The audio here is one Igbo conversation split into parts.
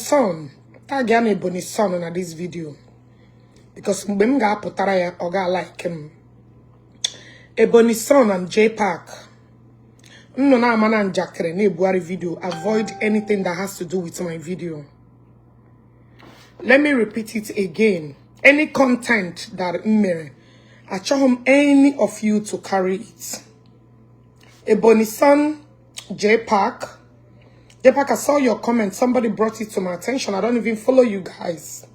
Son, tag ya na Ebonyi Son na this video because mgbe m ga-apụtara ya, ọ ga-like m. Ebonyi Son and J Park nnọ na-ama na njakịrị na-ebugharị video. Avoid anything that has to do with my video. Let me repeat it again: any content that m mere, achọghị m any of you to carry it. Ebonyi Son, J Park, J Park, I saw your comment. Somebody brought it to my attention. I don't even follow you guys,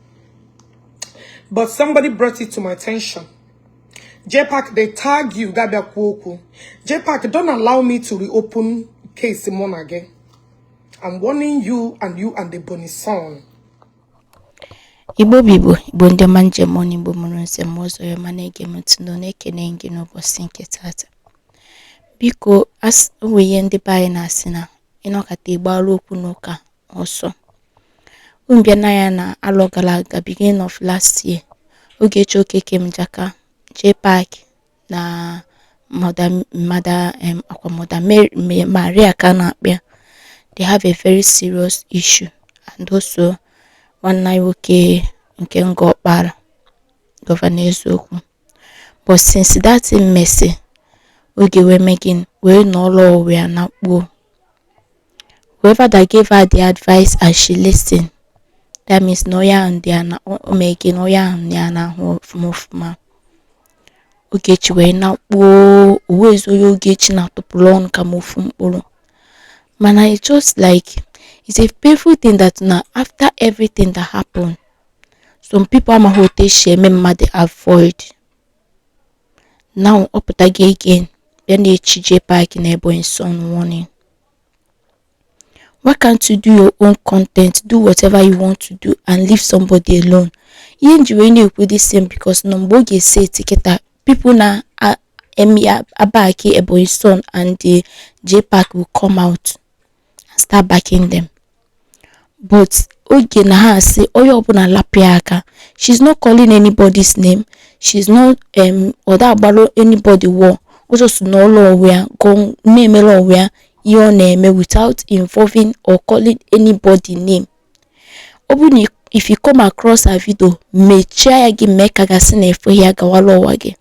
but somebody brought it to my attention. J Park, they tag you, Gabia Kwoku. J Park, don't allow me to reopen case mụ na gị. I'm warning you and you and the Ebonyi Son. Igbo bụ Igbo, Igbo ndị ọma, njem ọnụ, Igbo mụrụ nze m ọzọ ya ọma na-ege m ntị nọ na-ekene gị n'ụbọchị nke tata. Biko, o nwere ihe ndị be anyị na-asị na ịnọkọta ịgbara okwu n'ụka ọsọ. Unu bịa n'anya na alọ gara aga, beginning of last year, Ogechi Okeke Njaka, J Park na Mother Mother akwa Mother Mary, Maria ka a na-akpọ ya, they have a very serious issue, and also nwanne anyị nwoke nke Ngor Okpala, Governor Eziokwu. But since that thing mesi, oge wee mee gịnị, wee nọrọ onwe ya na kpuo. Whoever that gave her the advice and she listen, that means na onye ahụ dị ya na o mee gịnị, onye ahụ ya na-ahụ ọfụma ọfụma. Ogechi wee nakpuo onwezi onye Ogechi na-atụpụrụ ọnụ ka ma ofu mkpụrụ. Mana it's just like it's a painful thing that na after everything that happened, some people amaghị otu esi eme mmadụ avoid. Now ọ pụtago again, bịa na-echi J Park na Ebonyi Son warning. Why can't you do your own content, do whatever you want to do and leave somebody alone? Ihe m ji wee na-ekwu this thing because na mgbe ọ ga-ese kịta, people na eme abaki Ebonyi Son and the J Park will come out and start backing them. But oge na ha asị onye ọbụla lapụ ya aka, she's not calling anybody's name, she's not ọ da agbalụ anybody war. O just n'ụlọ onwe ya go na-emere onwe ya ihe ọ na-eme without involving or calling anybody name. Ọ bụrụ na if you come across her video, mechie ya gị, mee ka gasị na efe ya gawala ụwa gị.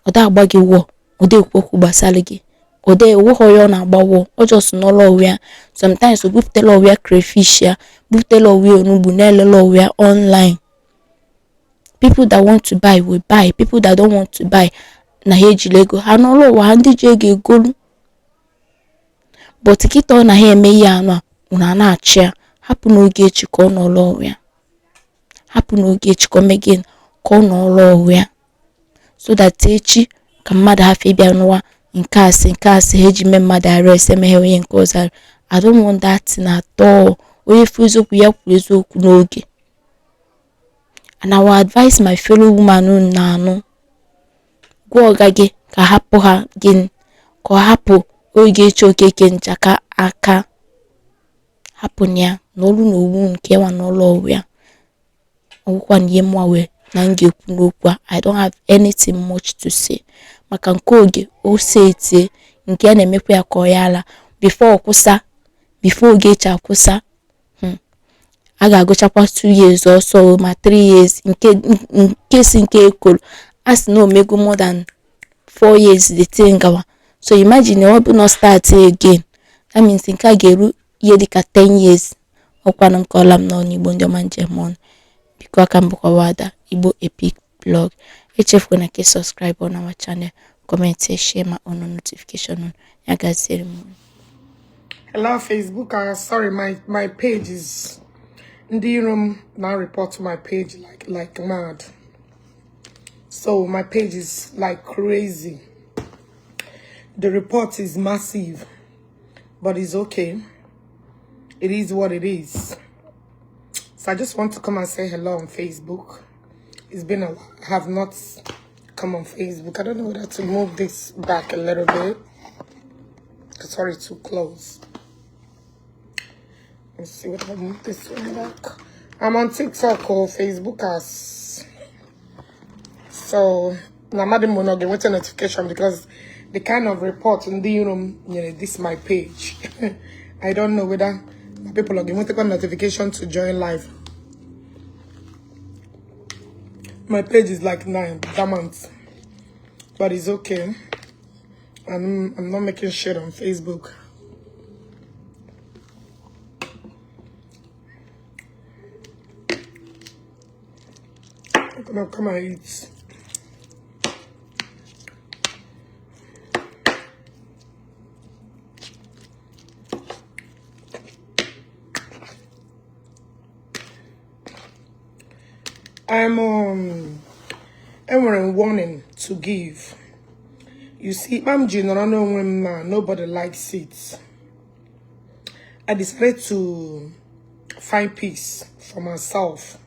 Ọ da agba gị war, ọ da ekwu okwu gbasara gị, ọ da enweghị onye ọ na-agba war. Ọ just n'ụlọ onwe ya. Sometimes o bupụtala onwe ya crayfish ya, bupụtala onwe ya onugbu, na-elele onwe ya online. People that want to buy will buy, people that don't want to buy, na ha ejiri ego ha n'ụlọ ụwa ha, ndị ji ego egolu. But kịta ọ na ha eme ihe anụ a, unu a na-achị ya. Hapụ n'Ogechi ka ọ nọrọ onwe ya, hapụ n'Ogechi ka o mee gịnị, ka ọ nọrọ onwe ya, so that echi ka mmadụ hafụ ịbịa n'ụwa nke asị nke asị ha eji mee mmadụ arrest, emeghe onye nke ọzọ. I don't want that thing at all. Onye fụ eziokwu ya kwuru eziokwu n'oge. And I will advise my fellow woman, unu na-anụ, gwa ọga gị ka hapụ ha gịnị, ka ọ hapụ Ogechi Okeke Njaka aka. Hapụ na ya n'olu na owu nke nwa n'ụlọ onwe ya. Ọgwụkwa na ihe mụnwa wee na m ga-ekwu n'okwu a. I don't have anything much to say maka nke oge o setie nke ya na-emekwa ya ka ọ ya ala before ọ kwụsa, before Ogechi akwụsa. A ga-agụchakwa 2 years ọsọ ma 3 years nke nke si nke ekoro a sị na omego more than 4 years the thing gawa. So imagine ọ bụ na start again, that means nke a ga-eru ihe dịka 10 years. Ọkwanụ nke ọla m n'ọnụ. Igbo ndị ọma, njem ọnụ, biko, aka m bụkwa Nwada Igbo Epic Blog. Echefukwana ka ị subscribe on our channel, comment, share ma on notification. Ya gaziere m. Hello, Facebook. Sorry, my page is ndị iro m now report to my page like mad. So my page is like crazy. The report is massive, but it's okay. It is what it is. So I just want to come and say hello on Facebook. It's been a while. I have not come on Facebook. I don't know whether to move this back a little bit. Sorry, too close. Let's see what I move this one back. I'm on TikTok or Facebook as so now madam will not get a notification because the kind of report in the room, this my page. I don't know whether My people are ga-enwetakwa notification to join live. My page is like 9 dormant, but it's okay. I'm not making shit on Facebook. I'm gonna come and eat. I'm enwere m warning to give. You see, m ji nọrọ n'onwe m na nobody likes it. I decided to find peace for myself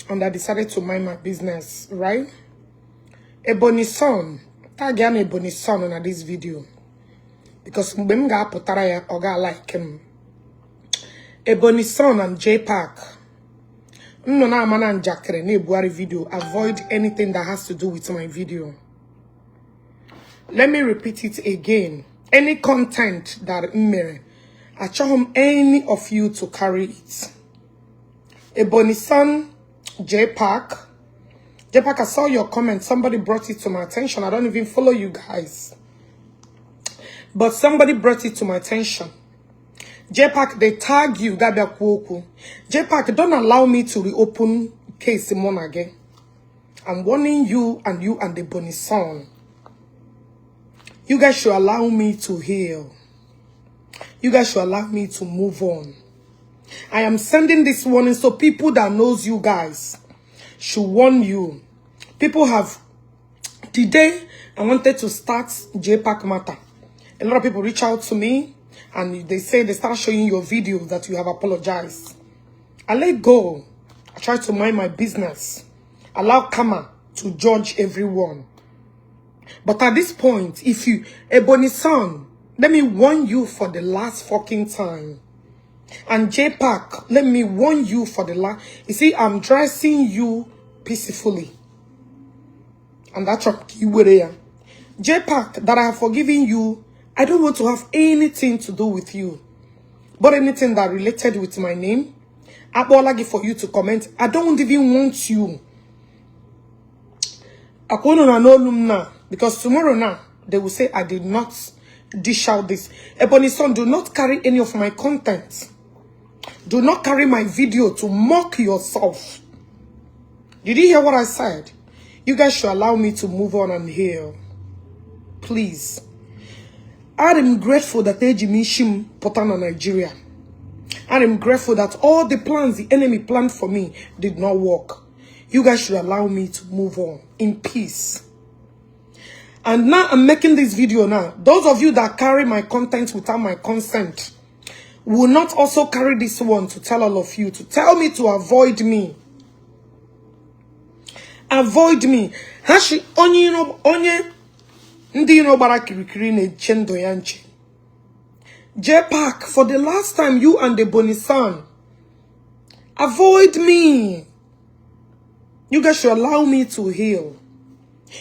and I decided to mind my business, right? Ebony Son, tag ya na Ebony Son na this video because mgbe m ga-apụtara ya ọ ga-like m. Ebony Son and J Park nnọ na-ama na njakịrị na-ebugharị video. Avoid anything that has to do with my video. Let me repeat it again. Any content that m mere, achọghị m any of you to carry it. Ebony Son, J Park. J Park, I saw your comment. Somebody brought it to my attention. I don't even follow you guys, but somebody brought it to my attention. J Park, they tag you, Gabia Kwoku. J Park, don't allow me to reopen case mụ na gị. I'm warning you and you and the Ebony Son. You guys should allow me to heal. You guys should allow me to move on. I am sending this warning so people that knows you guys should warn you. People have, the day I wanted to start JPAC matter, a lot of people reach out to me and they say they start showing your video that you have apologized. I let go. I try to mind my business. Allow karma to judge everyone. But at this point, if you, Ebony Son, let me warn you for the last fucking time. And J Park, let me warn you for the last. You see, I'm dressing you peacefully. And that's what J Park, that I have forgiven you, I don't want to have anything to do with you. But anything that related with my name, akpọọla gị for you to comment. I don't even want you. Akwụnụ na n'olu m now. Because tomorrow now, they will say I did not dish out this. Ebony Son, do not carry any of my content. Do not carry my video to mock yourself. Did you hear what I said? You guys should allow me to move on and heal. Please. I am grateful that eji m isi m pụta na Nigeria. I am grateful that all the plans the enemy planned for me did not work. You guys should allow me to move on in peace. And now I'm making this video now. Those of you that carry my content without my consent will not also carry this one to tell all of you, to tell me to avoid me. Avoid me. Ha shi onye iro onye ndị iro gbara kirikiri na-eche ndụ ya nche. J Park, for the last time, you and the Ebony Son, avoid me. You guys should allow me to heal.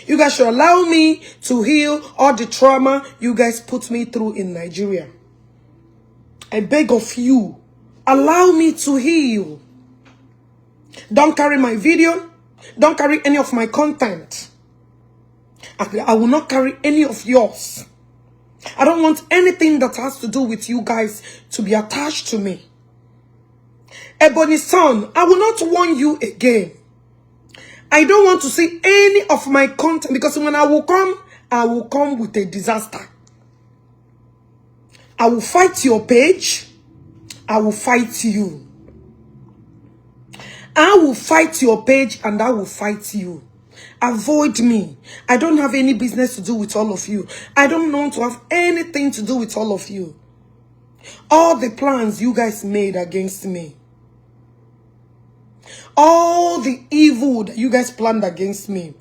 You guys should allow me to heal all the trauma you guys put me through in Nigeria. I beg of you, allow me to heal. Don't carry my video. Don't carry any of my content. I will not carry any of yours. I don't want anything that has to do with you guys to be attached to me. Ebony Son, I will not warn you again. I don't want to see any of my content because when I will come with a disaster. I will fight your page. I will fight you. I will fight your page and I will fight you. Avoid me. I don't have any business to do with all of you. I don't want to have anything to do with all of you. All the plans you guys made against me, all the evil that you guys planned against me.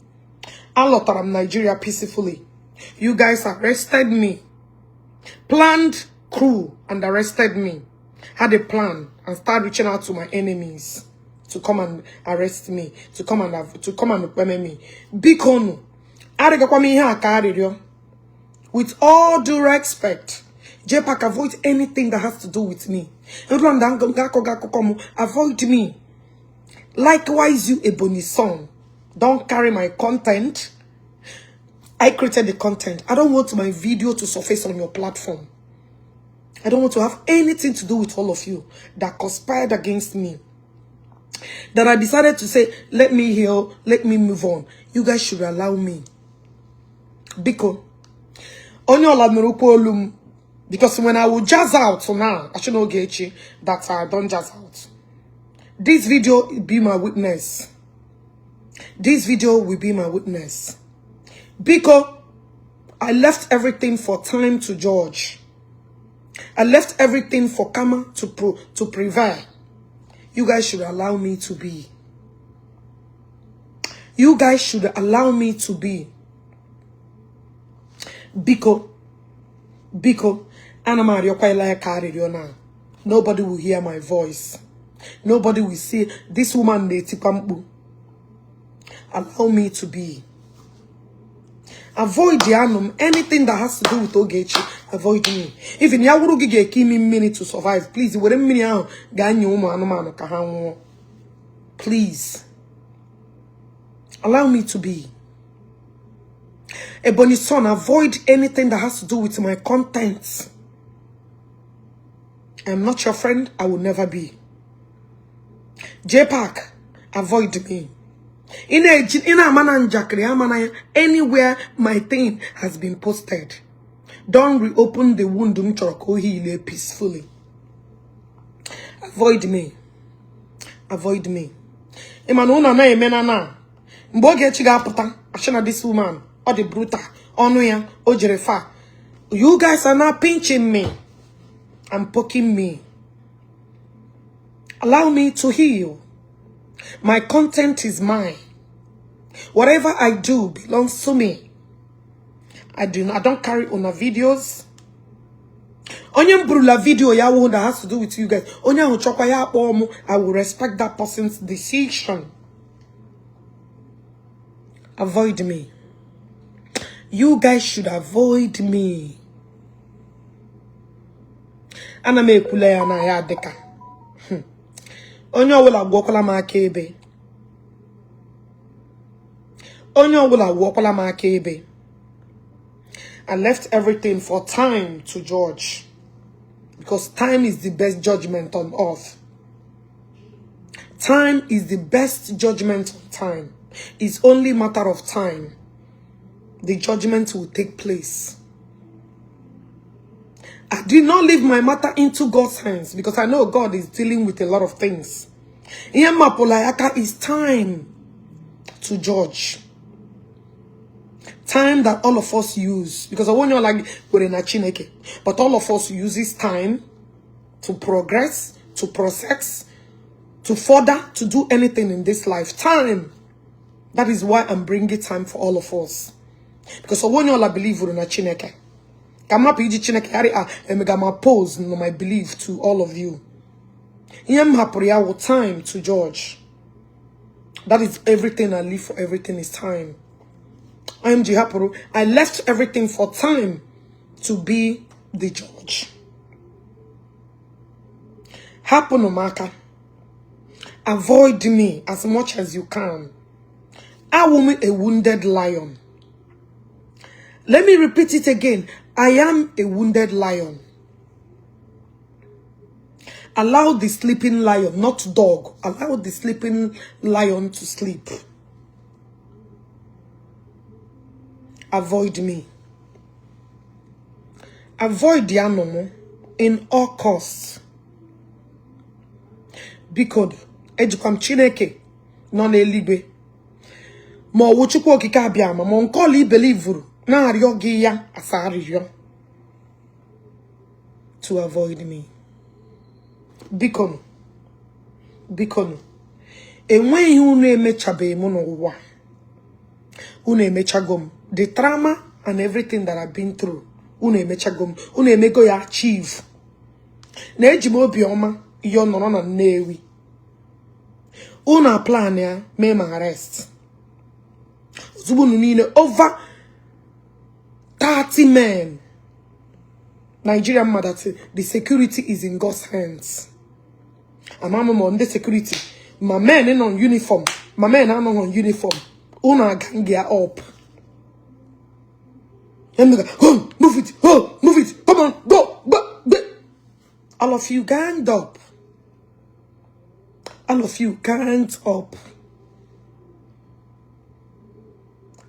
Alọtara m Nigeria peacefully. You guys arrested me, planned crew and arrested me, had a plan and started reaching out to my enemies to come and arrest me, to come and kpeme me. Biko nu, arịgakwa m ihe a ka arịrịọ. With all due respect, JPAC, avoid anything that has to do with me. Nrọnda ga-akọ akụkọ m, avoid me. Likewise, you, Ebony Son, don't carry my content. I created the content. I don't want my video to surface on your platform. I don't want to have anything to do with all of you that conspired against me. That I decided to say, "Let me heal, let me move on." You guys should allow me. Biko, onye ọla nụrụkwa olu m, because when I will jazz out now, I should know Ogechi that I don't jazz out. This video will be my witness. This video will be my witness. Biko, I left everything for time to judge. I left everything for karma to prevail. You guys should allow me to be. You guys should allow me to be. Biko, biko, ana m arịọkwa ile ka arịrịọ na. Nobody will hear my voice. Nobody will see this woman na-etikwa mkpu. Allow me to be. Avoid the anum. Anything that has to do with Ogechi, avoid me. Even ya wuru gị ga-eke imi mmiri to survive, please, were mmiri ahụ gaa nye ụmụ anụmanụ ka ha nwụọ. Please. Allow me to be. Ebony Son, avoid anything that has to do with my content. I'm not your friend. I will never be. JPAC, avoid me. In a mana njakịrị amana ya, anywhere my thing has been posted. Don't reopen the wound m chọrọ ka o heal peacefully. Avoid me. Avoid me. Ị ma na ụnụ anaghị eme na mgbe Ogechi ga-apụta, asị na this woman, ọ dị brutal, ọnụ ya o jere fa. You guys are now pinching me and poking me. Allow me to heal. My content is mine. Whatever I do belongs to me. I don't carry on videos. Onye m burula video ya wụ that has to do with you guys. Onye ahụ chọkwa ya akpọọ m, I will respect that person's decision. Avoid me. You guys should avoid me. Ana m ekwula ya na ya dịka onye ọbụla gwọkwala m aka ebe. Onye ọbụla gwọkwala m aka ebe. I left everything for time to judge, because time is the best judgment on earth. Time is the best judgment on time. It's only matter of time. The judgment will take place. I did not leave my matter into God's hands because I know God is dealing with a lot of things. Ihe m hapụla ya aka is time to judge. Time that all of us use. Because I want you like were na Chineke. But all of us uses time to progress, to process, to further, to do anything in this life. Time. That is why I'm bringing time for all of us. Because I want you all believe na Chineke. Ka m hapụ iji Chineke ghara a emega ma pose no my belief to all of you. Ihe m hapụrụ ya wụ time to judge. That is everything I live for. Everything is time. IMG hapụrụ. I left everything for time to be the judge. Hapụnụ m aka. Avoid me as much as you can. Awụ m a wounded lion. Let me repeat it again. I am a wounded lion. Allow the sleeping lion, not dog. Allow the sleeping lion to sleep. Avoid me. Avoid the animal in all costs. Biko, ejikwa m Chineke nọ n'eluigwe ma ọ wụ Chukwu Okike abịa ma ma nke ọla ibelivuru na-arịọ gị ya asa arịrịọ to avoid me. Biko, biko, enweghị unu emechabeghị m n'ụwa. Unu emechago m. The trauma and everything that I've been through, unu emechago m. Unu emego ya achieve. Na-eji m obiọma ihe ọ nọrọ na Nnewi. Unu plan ya mee m arrest. Ozugbo unu niile, over 30 men. Nigeria ma that the security is in God's hands. Ama m ma ndị security ma men nọ on uniform ma men anọghị on uniform unu a-gang ya up. Oh, move it, oh, move it, come on, go, go, go. All of you ganged up. All of you ganged up.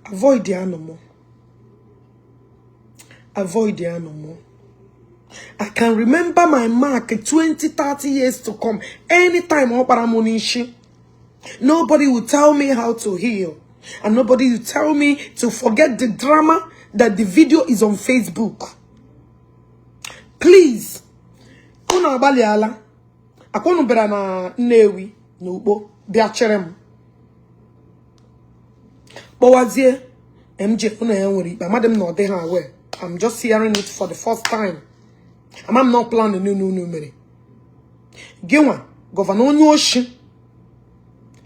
Avoid the animal. Avoid the animal. I can remember my mark 20, 30 years to come. Anytime ọ kpara m n'isi. Nobody will tell me how to heal. And nobody will tell me to forget the drama that the video is on Facebook. Please. Unu agbalịala. Akwa unu bịara na Nnewi na Ukpo bịa chere m. Kpọwazie MJ hụ na ya nwere ikpe. Amadị m na ọ dịghị aware. I'm just hearing it for the first time. Ama m na plan niile unu mere. Gị nwa governor onye oshi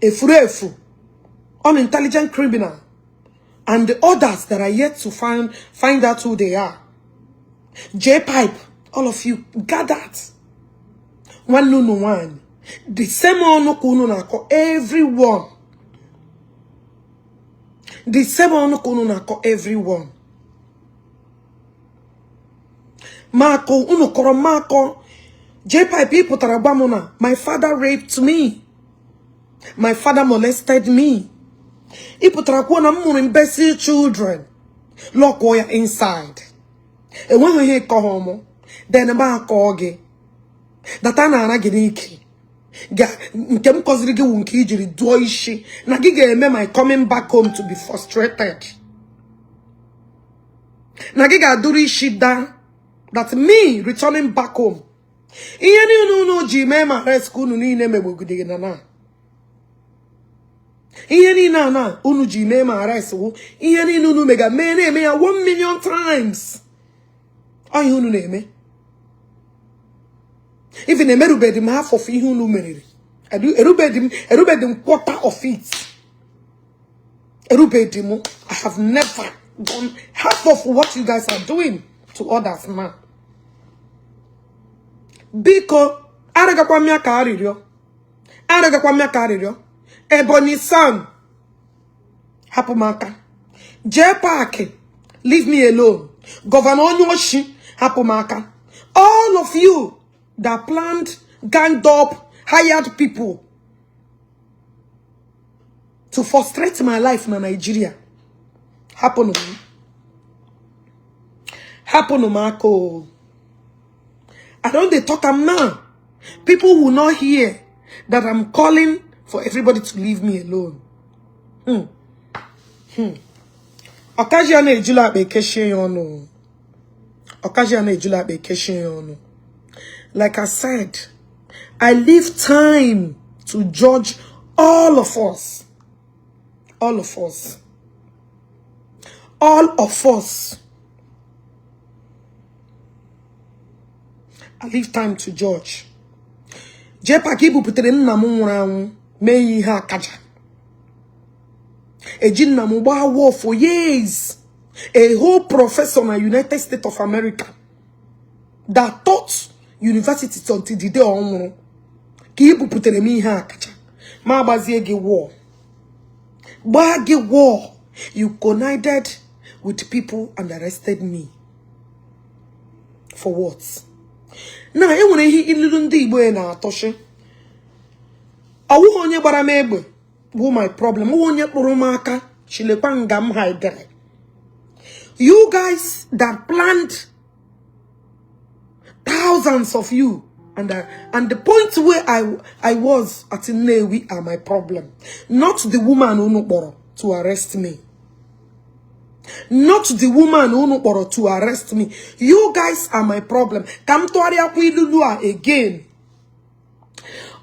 efuru efu unintelligent criminal and the others that are yet to find out who they are. J Pipe, all of you gathered. Nwanne unu nwanyị. The same ọnụ ka unu na-akọ everyone. The same ọnụ ka unu na-akọ everyone. Makọ unu kọrọ makọ. J Pipe ị pụtara gwa m na my father raped me. My father molested me. Ị pụtara kwuo na m mụrụ imbecile children. Lockụọ ya inside. Enweghị ihe ịkọ mụ. Then m akọ gị. Data na-ara gị n'ike. Nke m kọziri gị wụ nke ijiri dụọ isi na gị ga-eme my coming back home to be frustrated. Na gị ga-adụrụ isi daa that me returning back home. Ihe niile unu ji mee ma arrest ka unu niile megbogide na na. Ihe niile a na unu ji mee ma arrest wụ ihe niile unu mega mee na-eme ya 1 million times. Ọ ihe unu na-eme. Even emerubedị m half of ihe unu meriri. Erubedị m quarter of it. Erubedị m. I have never done half of what you guys are doing to others now. Biko, arịgakwa m ya ka arịrịọ. Arịgakwa m ya ka arịrịọ. Ebonyi son, hapụ m aka. Jee park, leave me alone. Governor onye oshi, hapụ m aka. All of you that planned, ganged up, hired people to frustrate my life na Nigeria. Hapụnụ m. Hapụnụ m aka o. I don't dey talk am now. People will not hear that I'm calling for everybody to leave me alone. Ọkaji a na-ejula akpa ekechie ya ọnụ. Ọkaji a na-ejula akpa ekechie ya ọnụ. Like I said, I leave time to judge all of us. All of us. All of us. I leave time to judge. J-Park ibupụtere nna m nwụrụ anwụ mee ya ihe akaja. Eji nna m gbaa war for years. A whole professor na United States of America that taught university until the day ọ nwụrụ ka ibupụtere m ihe akaja ma agbazie gị war. Gbaa gị war. You connived with people and arrested me. For what? Na enwere ihe ilulu ndị Igbo na-atọchi. Ọwụghị onye gbara m egbe bụ my problem. Ọwụ onye kpụrụ m aka chilekwa nga m hidere. You guys that planned thousands of you and the point where I was at Nnewi are my problem. Not the woman unu kpọrọ to arrest me. Not the woman unu kpọrọ to arrest me. You guys are my problem. Ka m tụgharịakwa ilulu a again.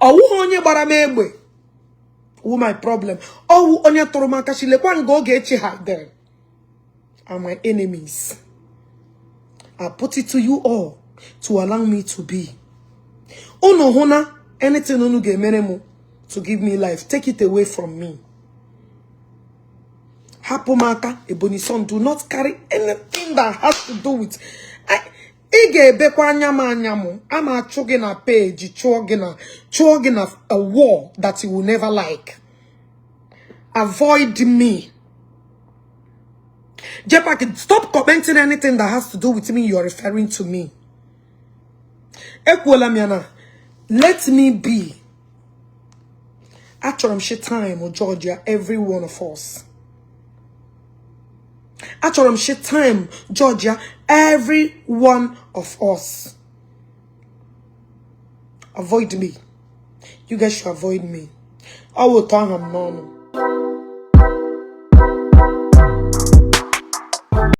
Ọwụghị onye gbara m egbe wụ my problem. Ọwụ onye tụrụ m aka chilekwa nga Ogechi hidere are my enemies. I put it to you all to allow me to be. Unu hụ na anything unu ga-emere m to give me life, take it away from me. Hapụ m aka, Ebonyi son, do not carry anything that has to do with ị Ga-ebekwa anya m, anya m ama achụ gị na page, chụọ gị na a wall that you will never like. Avoid me. Jepak, stop commenting anything that has to do with me. You're referring to me. Ekwuola m ya na let me be. Achọrọ m shi time Georgia, every one of us. Achọrọ m shi time Georgia, every one of us. Avoid me. You guys should avoid me. Ọ wụ ụtọ aha m n'ọnụ.